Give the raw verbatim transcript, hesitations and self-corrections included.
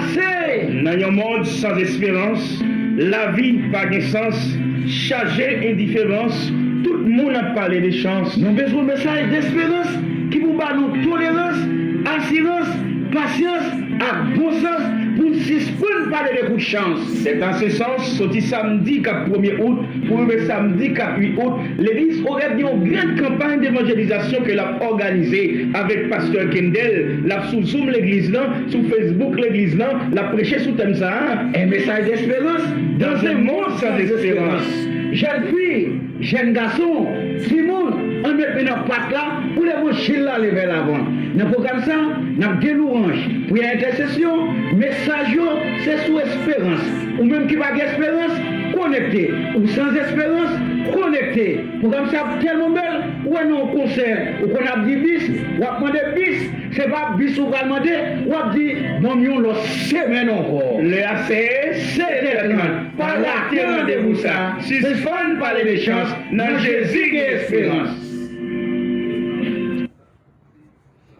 Se nan yon mond sans esperans, lavi pa gen sans, chaje endiferans, tout moun ap pale de chans. Nou bezwen mesaj desperans ki pou ba nou tolerans, asirans, pasyans ak bon sans pou n sispann pale de kout chans. Se nan se sans, soti samdi k ap premye out pou rive samdi k ap uit out, Legliz Oreb gen yon gran kanpay devanjelizasyon ke l ap òganize avèk pastè Kendel. L ap sou Zoom legliz lan, sou Facebook legliz lan, l ap preche sou tèm sa a. Un message d'espérance dans un monde sans espérance. Jèn fi, jèn gason, timoun, ann met men nan pat la pou levanjil la ale vè lavan. Nan pwogram sa, n ap gen louwanj, priyè entèsesyon, mesaj yo se sou esperans. Ou menm ki pa gen esperans, konekte. Ou sans esperans, konekte. Pwogram sa ap tèlman bèl, ou wè nan yon konsè, ou konn ap di bis, w ap mande bis, se pa bis ou pral mande, w ap di, ban m yon lòt semèn ankò. Lè a se sèt è trant. Pa rate randevou sa. Sispann pale de chans, nan Jezi gen esperans.